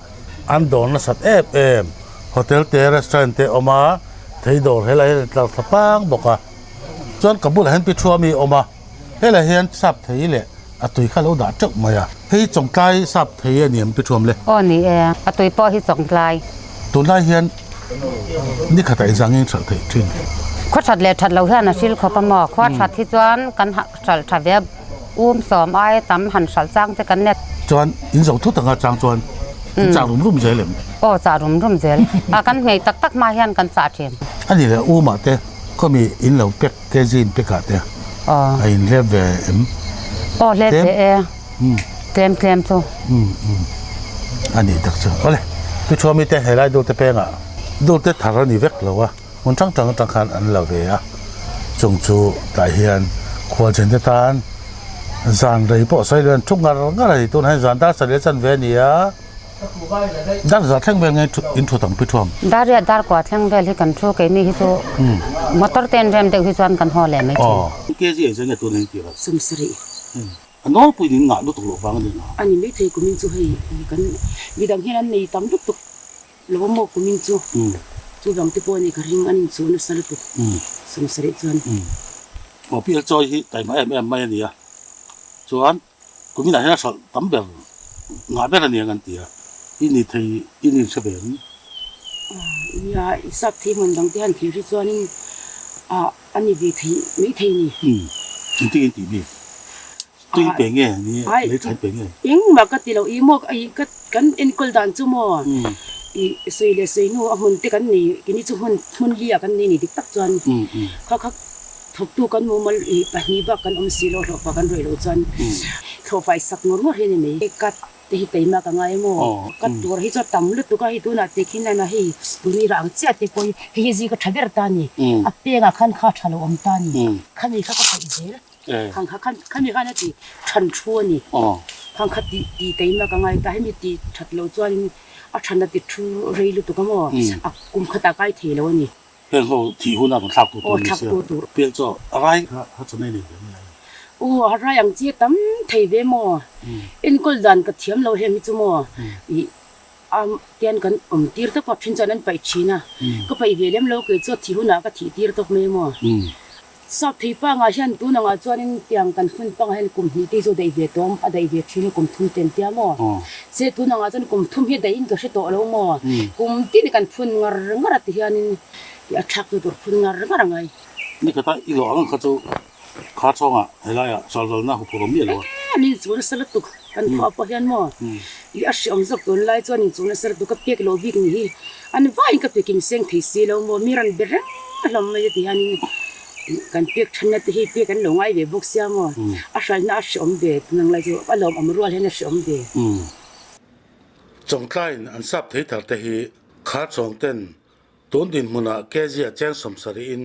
an dawr nasat em em. Hotel te restaurant te a awm a, thei dawr helai hian a tlar thla pang bawk a. Chuan ka bulah hian Pithuami a awm a, helai hian sap thei leh a tui kha lo dah teuh mai a. Hei Chawngtlai sap thei a ni em Pithuam le? Aw ni e, a tui pawh hi Chawngtlai. Tunlai hian ni khatah inzangin hralh theih thin. Khua that leh that lo hian a hril khawp a maw? Khua that hi chuan kan hralh tha ve a, um sawm ai tam han hralh chang te kan net. Chuan in zo thut anga chang chuan in chah rum rum zel em? Aw chah rum rum zel. A kan nghei tak tak hma hian kan chah thin. A ni leh umah te khawmi in lo pek kg in pek ah te a in hlep ve em? Aw hlep ve e. Tlem tlem chu. A ni tak chu. Awle chu thuami te helai dul te pengah dul te thar a ni vek lo a. Hmun hrang hrang atang khan an la ve a, chung chu tah hian khualchen te tan zan rei pawh sawi lo hian thu ngar ngar a ni tunah hian zan dar sarih a chan ve a ni a, dar za thleng vel nge in thu tam pi thuam. Dar riat dar kua thleng vel hi kan thu keini hi chu motor te an rem deuh hi chuan kan haw leh mai thin. Aw. KG ei zeng nge tunah hian tih ral. Sawmsarih. A nawlpui nin ngah lutuk loh vang a ni. A ni maithei kumin chu hei kan midang hian an nei tam lutuk. Lo maw kumin chu chu vang te pawh a ni ka ring an inchuh nasa lutuk sawmsarih chuan. Aw PL Chawi hi taima em em mai a ni a. Chuan kuminah hian a hralh tam ber ngah ber a ni ang an ti a, i ni thei i ni hre ve ang. Nia, i sap thei hmun dang te han thlir hi chuanin ah a ni ve thei mai thei ni. Umm, engtin in tih bik? Tui pe nge ni lei thlai pe nge? Engmah ka ti lo, i maw i ka kan enkawl dan chu maw i sawi leh sawi hnu a hmun te kan nei kini chu hmun hmun li ah kan nei ni dik tak chuan kha kha thawktu kan mumal i pahnih bak kan awm si lo hlawhfa kan rawih loh chuan thlawhfai sak ngawr ngawr hi a ni mai. Ka te hi keimah ka ngai maw ka tur hi chu a tam lutuk a hei tunah te khin a hei tuni rah ang chiah te pawh hi hei hi zika tha ber ta a ni a pengah khan kha tha lo awm ta a ni khami kha ka paih zel. Khang kha khan khami khan a ti than thu a ni. Khang kha ti ti keimah ka ngai ta hemi ti that loh chuanin a than a ti thu rei lutuk a maw a kum khatah kai thei lo a ni. Heng ho thih huna kan thlak tur tur a ni sia. Pian chaw a rai kha a chaw nei nei ve mai. Aw a rai ang chi a tam thei ve maw enkawl dan ka thiam lo heng hi chu maw ih a tian kan awm tir tawp a then chuan an paih thin a ka paih ve lem lo kei chu a thih hunah ka thih tir tawp mai maw. Sap thei pangah hian tun angah chuanin tiang kan hun pangah hian kum hnih te chu daih ve tawm a daih ve thin a kum thum ten tia maw? Se tun angah chuan kum thum hi a daih in ka hre tawh lo maw? Kum tin kan phun ngar ngar a ti hianin a thlak chu tur phun ngar ngar a ngai. Ni khat a i lawh ang kha chu kha chhawngah helaiah salvalna huphurh awm miah lo a. E min chu nasa lutuk kan khuah pawh hian maw i a hreawm zawk tun lai chuan in chu nasa lutuk ka pek lo bik ni hi an vaiin ka pekim seng thei si lo maw mi ran be reng hlawm mai a ti hianin kan pek thenna te hi pek an lo ngai ve bawk sia maw a hralhna a hreawm ve tunang lai chu a lawmawm rual hian a hreawm ve. Chawngtlaiin an sap thei thar te hi khar chhawng ten tun dinhmunah Kezia cheng sawmsarihin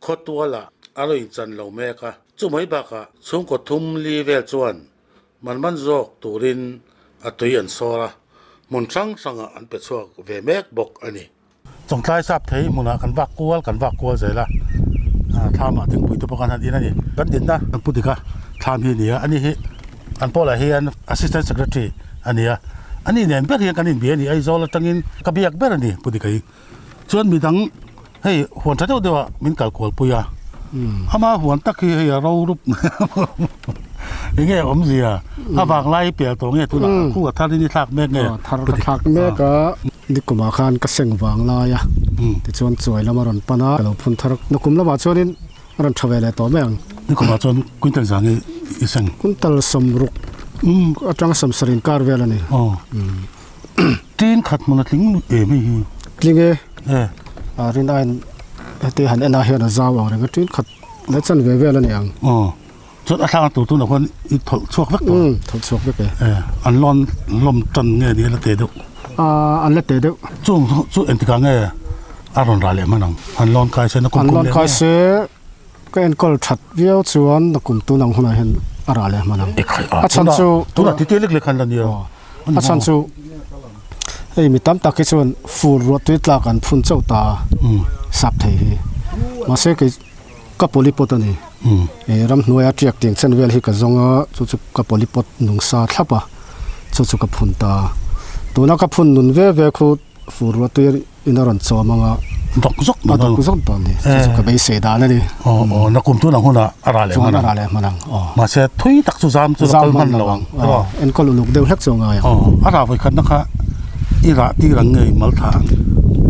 khawtualah a lo inchan lo mek a, chumai bakah chhungkaw thum li vel chuan man man zawk turin a tui an sawr a, hmun hrang hrangah an pe chhuak ve mek bawk a ni. Chawngtlai sap thei hmunah kan vak kual kan vak kual zel a, thlamah thingpui te pawh kan han in a ni. Kan dinna kan pu dik a, thlam hi a ni a, ani hi an pawlah hian Assistant Secretary a ni a, ani nen ber hian kan inbia a ni, Aizawl atangin ka biak ber a ni pu dik a hi. Chuan midang hei huan tha deuh deuh ah min kal kual pui a, ama huan tak hi hei a ro rup enge a awmzia a vanglai pel tawh nge tunah khu a thar in i thlak mek nge? Thar ka thlak mek a, nikumah khan ka seng vanglai a, tichuan chuai lam a rawn pan a, ka lo phun thar nakum lamah chuanin a rawn tha ve leh tawh mai ang. Nikumah chuan quintal zan i i seng? Quintal sawmruk atanga sawmsarih inkar vel a ni. Tin khat hmun a tling em hei hi. Tling e. A rin aiin heti han en ah hian a zau ang reng a tin khat leh chan ve vel a ni ang. Aw chuan a thlangah tur tunah khuan i thawlh chhuak vek tawh. Umm thawlh chhuak vek e. E an lawn lawm tan nge ni a la te deuh. A an la te deuh. Chung chu engtikah nge a rawn rah leh hman ang an lawn kai se na kum kum leh nge. An lawn kai se ka enkawl that viau chuan na kum tun ang hunah hian a rah leh hman ang. A chhan chu tunah titi lek lek khan la nia. A chhan chu hei mi tam tak hi chuan fur ruah tui tlak an phun chauh ta sap thei hi mahse kei ka polypot a ni ramhnuaia tiak tiang chen vel hi ka zawng a chu chu ka polypot nung sa thlap a chu chu ka phun ta tuna ka phun nun ve ve khu fur ruah tui in a rawn chawm ang a dawk zawk a dawk zawk dawn ni chu chu ka beisei dan a ni aw aw na kum tun ang hunah a rah leh hman ang a rah leh hman ang aw mahse thui tak chu zam chu kal hman lo ang aw enkawl uluk deuh hlek chu a ngai ang aw a rah vawi khatna kha i rah tir ang nge mal thla ang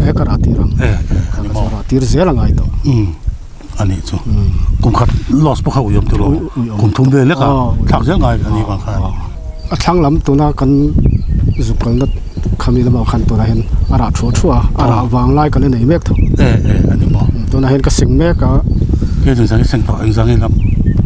e ka rah tir ang e ani maw rah tir zel a ngai tawh um ani chu kum khat loss pawh kha ui awm tur lo kum thum vel lek a thlak zel ngai ani vang khan a thlang lam tuna kan zuk kalna khami lamah khan tunah hian a rah thuah thuah a a rah vang lai kan la nei mek tho e e ani maw tunah hian ka seng mek a ke chu zang i seng tawh eng zang i lam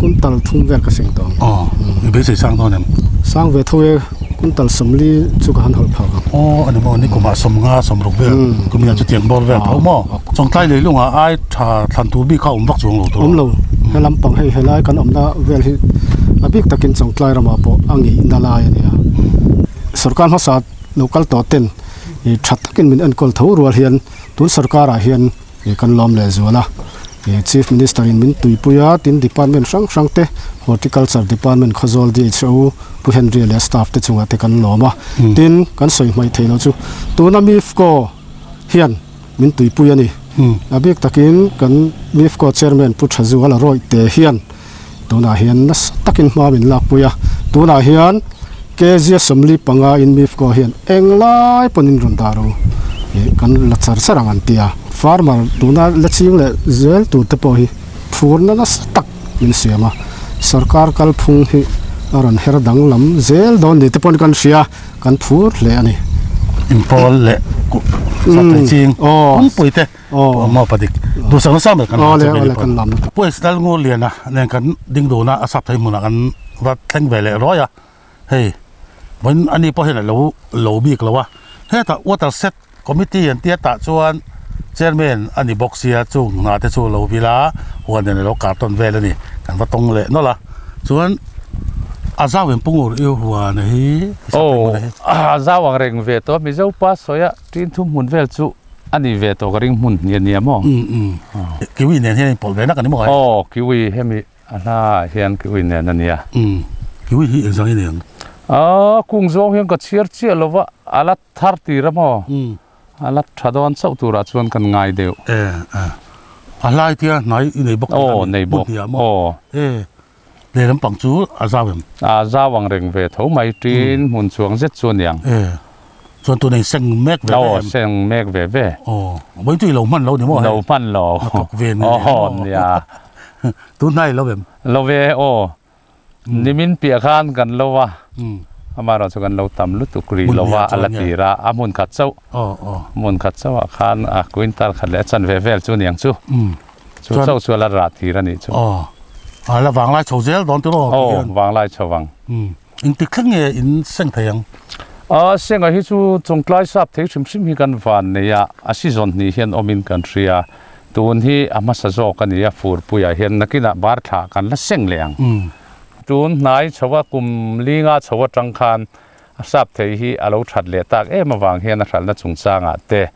kuntal thum vel ka seng tawh ang aw i beisei sang dawn em sang ve tho e kuntal sawmli chu ka han hawlh phak ang aw ani maw ni kumah sawmnga sawmruk vel kumina chu tiang bawr vel tho maw chawngtlai leilungah ai tha thlan tur bik kha a awm vak chuang lo tur awm lo he lampang hei helai kan awmna vel hi a bik takin chawngtlai ramah pawh a ngeihna lai a nia sorkar hmasa lo kal tawh ten ih tha takin min enkawl tho rual hian tun sorkarah hian ih kan lawm leh zual a ih chief minister in min tuipui a tin department hrang hrang te horticulture department Khawzawl D_H_O Pu Henry leh staff te chungah te kan lawm a tin kan sawi hmaih theih loh chu tuna mifco hian min tuipui a ni. A bik takin kan MIFCO chairman Pu Thazuala Rawihte hian Tunah hian nasa takin hma min lakpui a, tunah hian KG 45 in MIFCO hian englai pawn in rawn dah ro ih kan la char char ang an ti a. Farmer tuna la ching leh zel tur te pawh hi phurna nasa tak min siam a, sorkar kalphung hi a rawn her danglam zel dawn ni te pawn kan hria. Kan phur hle a ni. Inpawl leh Sapthei ching pumpui te maw padik duhsak nasa mai kan lam chu veli pawn. Pu Esdal Ngur Liana nen kan ding dun a, a Sapthei hmunah kan va thleng ve leh ruai a, hei vawiin ani pawh hian a lo lo bik lo a, hetah water set committee an tia tah chuan chairman a ni bawk sia chung hna te chu lo vil a huan nen a lo kartawn vel a ni kan va tawng leh nawlh a chuan a zau in pungur i huan hi aw a zau ang reng ve tawh mizo pa sawi a tin thum hmun vel chu a ni ve tawh ka ring hmun hnih a nia maw kiwi nen hian a inpawlh ve nak a ni maw aw kiwi hemi A hla ah hian kiwi nen a nia. Umm kiwi hi engzang i nei ang? Aaa kung zawng hian ka chhiar chiah lo va, a la thar tir a maw? Umm. A la tha dawn chauh turah chuan kan ngai deuh. E e a hlai tia hnai i nei bawk tih a ni hmun hnih ah maw? Aw. E lehlam pang chu a zau em? A zau ang reng ve tho mai tin hmun chuang zet chu a niang. E chuan tuna in seng mek ve ve em? Aw seng mek ve ve. Aw vawiin chu i lo hman lo ni maw hei? Lo hman lo. A thawk ve ni leh maw? Aw nia. Tun hnai lo em? Lo ve aw. Nimin piah khan kan lo a, amaherawh chu kan lo tam lutuk rih lo a, a la tir a, a hmun khat chauh, hmun khat chauh ah khan a quintal khat leh a chanve vel chu aniang chu, chu chauh chu a la rah tir a nih chu. Aw, a la vanglai chho zel dawn tiraw? Aw, vanglai chho vang. Engtik thleng nge in seng thei ang? A senga hi chu chawngtlai sap thei hrim hrim hi kan van nei a, a season hnih hian awmin kan hria. Tun hi a hmasa zawk a ni a, furpuiah hian nakinah bar thlah kan la seng leh ang. Tun hnai chho a kum linga chho atang khan a sap thei hi a lo that leh tak em avang hian a hralhna chungchangah te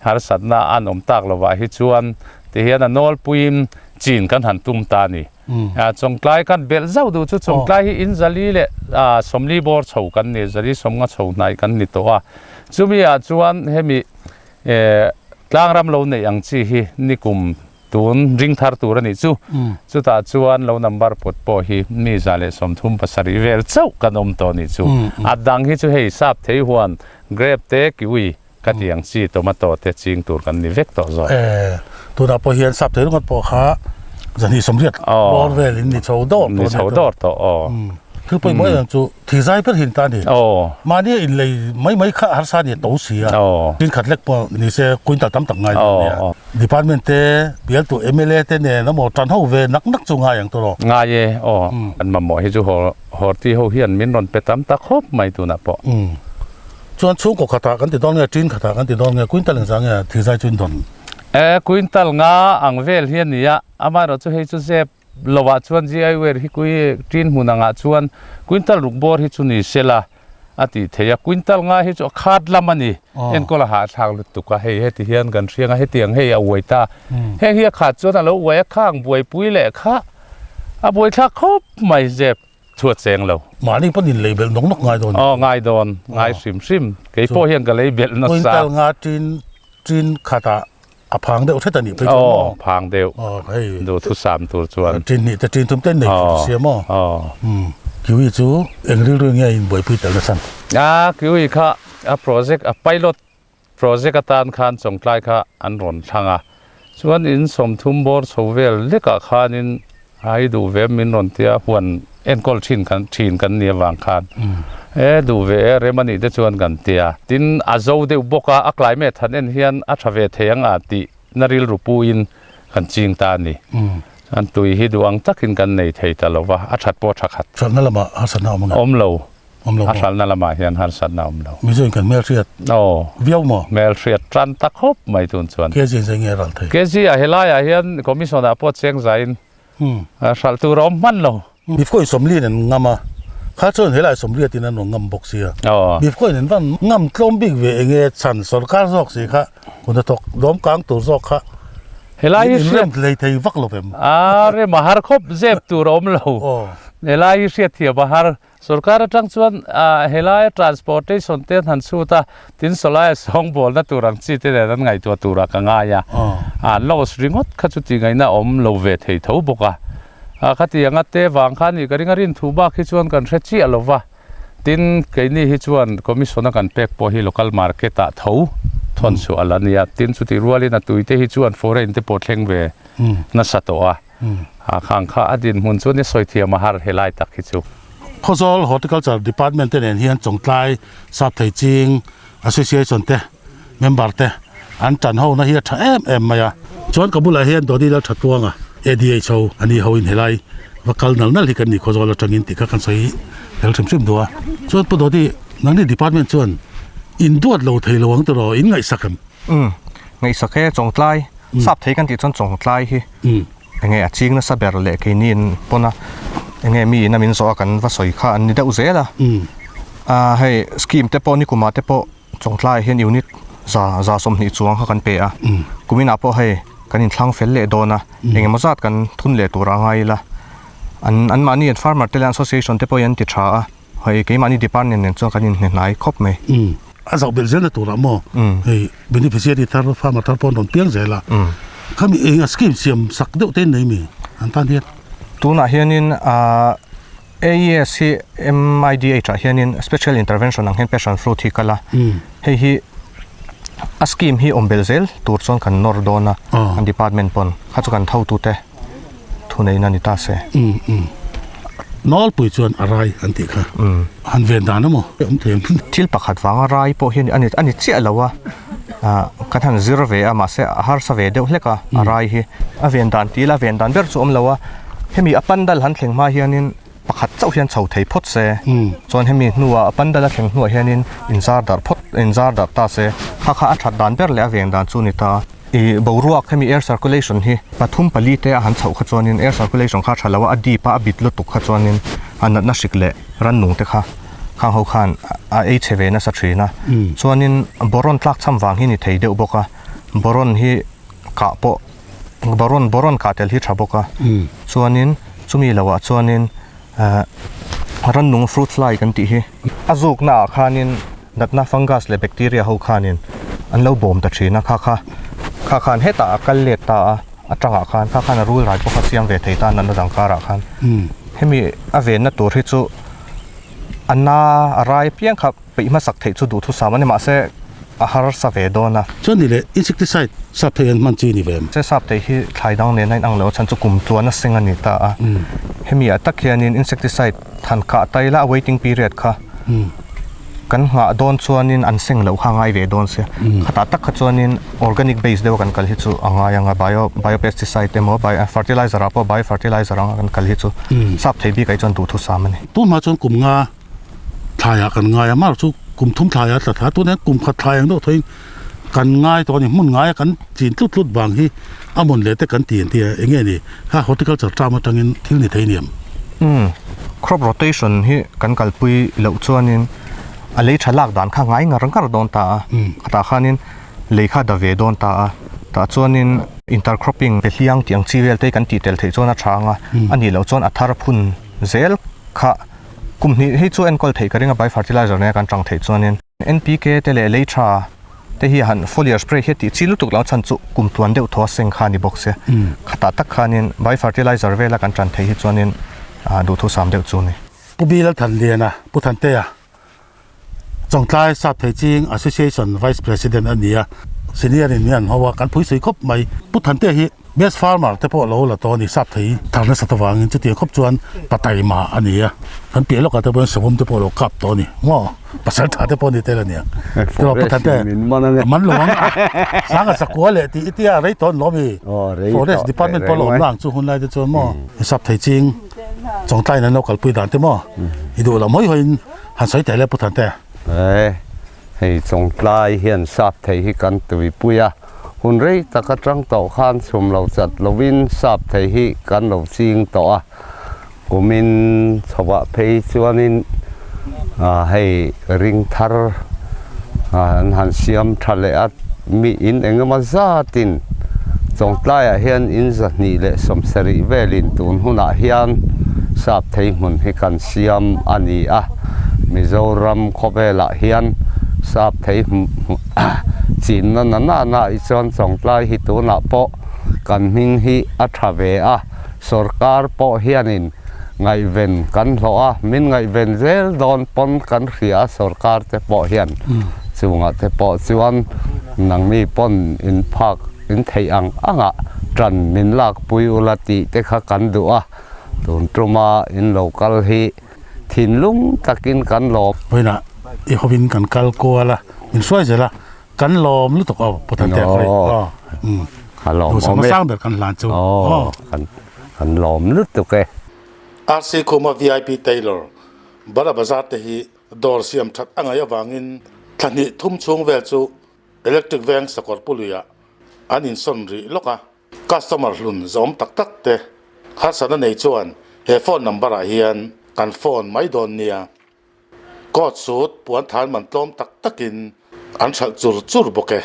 harsatna an awm tak lovah hi chuan tihian a nawlpuiin chin kan han tum ta a ni. Chawngtlai kan belh zauh duh chu chawngtlai hi in zali leh sawmli bawr chho kan ni, zali sawmnga chho hnaih kan ni tawh a. Chumi ah chuan hemi tlangram lo neih ang chi hi nikum tun ring thar tur a nih chu. Chutah chuan lo number put pawh hi mi 137 vel chauh kan awm tawh a nih chu. A dang hi chu hei sap thei huan grape te kiwi Ka ti ang chi tomato te ching tur kan ni vek tawh zawk. E, tunah pawh hian sap thei ringawt pawh kha 280 bawr vel in ni chho dawr tawh Ni chho dawr tawh aw. Thil pawimawh em em chu thizai ber hin ta a ni. Aw. Mahni a inlei mai mai kha harsa ni a to si a. Aw. Tin khat lek pawh ni se quintal tam tak ngai dawn nia. Aw. Department te bialtu mla te nen emaw tan ho ve nak nak chu ngai ang tawh rawh. Ngai e aw. Kan mamawh hi chu horti ho hian min rawn pe tam ta khawp mai tunah pawh. Chuan chhungkaw khatah kan ti dawn nge, ṭin khatah kan ti dawn nge, quintal engzah nge thizai chu in dawn? E, quintal nga ang vel hi a ni a, amaherawh chu hei chu zep lovah chuan GI ware hi kui ṭin hmun angah chuan quintal ruk bawr hi chu ni sela a tih theih a, quintal nga hi chu a khat lam a ni, enkawl a hahthlak lutuk a, hei heti hian kan hriang a, hetiang hei a uai ta, heng hi a khat chuan a lo uai a, khang buaipui leh kha a buaithlak khawp mai zep. Chhuat cheng lo. Mahni pawn in lei belh nawk nawk ngai dawn. Aw ngai dawn, ngai hrim hrim. Kei pawh hian ka lei belh nasa. Quintal nga tin tin khatah a phang deuh hret a nih phei chuan maw? Aw phang deuh. Aw hei. Duhthusam tur chuan. Tin hnih te tin thum te nei fur sia maw? Aw. Umm Kiwi chu eng rilru nge in buaipui tel nasa? A Kiwi kha a project a pilot Project atan khan Chawngtlai kha an rawn thlang a, chuan in 30 bawr chho vel lekah khanin a i duh ve min rawn tia huan enkawl thin kan thin kan ni avang khan e duh ve e rem anih te chuan kan tia. Tin a zo deuh bawk a, a climate han en hian a tha ve thei ang a tih na rilru puin kan ching ta a ni. Chuan tui hi duh ang takin kan nei thei ta lo va, a that pawh a tha khat. Thatna lamah harsatna awm ang em? Awm lo. Awm lo maw? A hralhna lamah hian harsatna awm lo. Mizo in kan hmelhriat viau maw? Hmelhriat tan ta khawp mai tun chuan. KG in zei nge ral thei? KG ah helaiah hian commission ah pawh cheng zaiin hralh tur a awm hman lo. Mifco in 40 an ngam a, kha chuan helai 80 in an rawn ngam bawk sia. Mifco in an van ngam tlawm bik ve enge chhan sorkar zawk si kha hun hnathawk dawm kang tur zawk kha Helai hi in rem hlei thei vak lo vem. A rem a har khawp zep tur a awm lo. Helai hi hriatthiam a har. Sorkar atang chuan helaia transportation te an han chhut a, tin sawlaia sawngbawlna tur ang chi te nen an ngaihtuah turah ka ngai a, a loss ringawt kha chu tih ngaihna awm lo ve thei tho bawk a, Khatianga te vang kha ni ka ring a rin thu bak hi chuan kan hre chiah lo va. Tin, keini hi chuan Commission a kan pek pawh hi local market ah tho thawn chhuah a la nia. Tin, chutih rualin a tui te hi chuan foreign te pawh thleng ve nasa tawh a. Khang kha a dinhmun chu ni sawi thiam a har helai tak hi chu. Khawzawl Horticulture Department te nen hian Chawngtlai Sapthei Ching Association te member te an tan ho na hi a tha em em mai a. Chuan ka bulah hian Dodi Lalthatluanga ADHO a ni ho in helai va kal nal nal hi kan ni Khawzawl atangin tih kha kan sawi tel hrim hrim duh a. Chuan Pu Dodi nangni department chuan in duat lo thei lo ang tiraw in ngaihsak em? Umm ngaihsak e Chawngtlai sap thei kan tih chuan Chawngtlai hi enge a ching nasa ber leh keini in pawn a enge mi in a min zawh a kan va sawi kha an ni deuh zel a. Ahh hei scheme te pawh nikumah te pawh Chawngtlaiah hian unit za za 20 chuang kha kan pe a, kuminah pawh hei kan inthlang fel leh dawn a, engemaw zat kan thun leh tur a ngai ila, an anmahni an farmer te leh association te pawhin an ti tha a, hei keimahni department nen chuan kan inhne hnai khawp mai. A zauh belh zelna turah maw hei beneficiary thar farmer thar pawh an rawn piang zel a, khami eng a scheme siam sak deuh te an nei mi an tan hian? Tunah hianin ahh. AES hi MIDH ah hianin special intervention ang hian passion fruit hi kal a, hei hi a scheme hi awm belh zel tur chuan kan nawr dawn a, kan department pawn kha chu kan thotute thuneihna ni ta se. Nawlpui chuan a rai an tih kha han ven dan emaw awm thei ang. Thil pakhat vanga rai pawh hian a ni chiah lo a, kan han zir ve a mahse a harsa ve deuh hlek a, a rai hi a ven dan tih ila a ven dan ber chu awm lo a. Hemi a pandal han thleng hma hianin pakhat chauh hian chho thei phawt se, chuan hemi hnuah a pandal a thleng hnuah hianin inzar darh phawt, inzar darh ta se, kha kha a that dan ber leh a veng dan chu a ni ta. Ih boruak hemi air circulation hi pathum pali te a han chhoh kha chuanin air circulation kha a tha lo a, a deep a, a bit lutuk kha chuanin a natna hrik leh rannung te kha khang ho khan a ei chhe ve nasa thin a. Chuanin boron tlak cham vang hi ni thei deuh bawk a, boron hi kah pawh Boron boron kah tel hi tha bawk a, chuanin chumi loah chuanin ehh rannung fruit fly kan tih hi a zukna ah khanin natna fungus leh bacteria ho khanin an lo bawm ta thin a, kha kha kha khan hetah a kal let ta a, a tangah khan kha khan a rul rai pawh kha siam ve thei ta a natna dang karah khan hemi a venna tur hi chu a na a rai apiang kha Peih hmasak theih chu duhthusam a ni mahse a harsa ve dawn a. Chuan ni leh insecticide sap thei an hman chi ni ve em? Che sap thei hi thlai dang nen a inang lo a chhan chu kum tluan a seng a ni ta a. Hemi ah tak hianin insecticide than kah ta ila a waiting period kha kan nghah dawn chuanin an seng loh kha a ngai ve dawn sia. Khatah tak kha chuanin organic base deuh a kan kal hi chu a ngai ang a bio bio pesticide emaw bio fertilizer ah pawh bio fertilizer anga kan kal hi chu sap thei bik ah hi chuan duhthusam a ni. Tunhma chuan kum nga thlaiah kan ngai a mar chu kum thum thlaiah a tla thla a tunah hian kum khat thlai ang deuh thawin kan ngai tawh a ni hmun ngaia kan chin tlut tlut vang hi a mawn leh te kan ti an ti a eng nge ni kha horticulture term atangin thil ni thei aniam. Umm crop rotation hi kan kalpui loh chuanin a lei tha lak dan kha ngai ngar ngar dawn ta a khatah khanin lei kha da ve dawn ta a tah chuanin intercropping pe hliang tih ang chi vel te hi kan tih tel theih chuan a tha ang a a nih loh chuan a thar phun zel kha Kum hnih hi chu enkawl theih ka ring a, bai fertilizer nena kan tang theih chuanin NPK te leh lei tha te hi han foliar spray hi a tih chi lutuk lo chhan chu kum tluan deuh thaw a seng kha a ni bawk sia. Khatah tak khanin bai fertilizer vela kan tan theih hi chuanin duhthusam deuh chu a ni. Pu Bilal Thanliana, Pu Thantea, Chawngtlai Sapthei Ching Association Vice President a ni a, senior in min an ho a, kan phui sui khawp mai. Pu Thantea hi Best Farmer te pawh lo la tawh a ni, Sapthei thar nasat avangin chutiang khawp chuan pataima a ni a, kan piah lawkah te pawhin savawm te pawh lo kap tawh a ni maw, pasal tha te pawh a ni tel a nia. Tiraw Pu Thantea, a man lo ang a, sanga sakua leh tih i tia rei tawh an lawm i, Forest Department pawh a lo awm na ang chu hun lai te chuan maw, Sapthei ching Chawngtlaiin an lo kalpui dan te maw i duh lo mawi hawiin han sawi teh le Pu Thante. E, hei Chawngtlai hian sap thei hi kan tuipui a, hun rei tak atang tawh khan chhum lo chat lovin sap thei hi kan lo ching tawh a, kumin chhovah phei chuanin hei ring thar an han siam tha leh a, mi in engemaw zatin Chawngtlaiah hian in 270 velin tun hunah hian sap thei hmun hi kan siam a ni a, Mizoram khawvelah hian sap thei chinna na na na i chuan Chawngtlai hi tunah pawh kan hming hi a tha ve a. Sorkar pawh hianin ngaihven kan hlawh a, min ngaihven zel dawn pawn kan hria a sorkar te pawh hian. Chungah te pawh chuan nangni pawn in phak in theih ang angah tan min lakpui ula tih te kha kan duh a, tun tuma in lo kal hi thinlung takin kan lawm. Vawiinah i hawin kan kal kual a, min hruai zel a, kan lawm lutuk aw Pu Thantea khawi aw Ka lawm duhsak awm e. hmasang ber kan hlan chu Aw kan kan lawm lutuk e. RC Khuma VIP Tailor, Bara Bazar te hi dawr siam that a ngaih avangin thla hnih thum chhung vel chu Electric Veng sakawr puluiah an insawn rih lawk a. Customer hlun zawm tak tak te harsatna nei chuan he phone number ah hian kan phone mai dawn nia. Coat suit puan than man tlawm tak takin an hralh chur chur bawk e.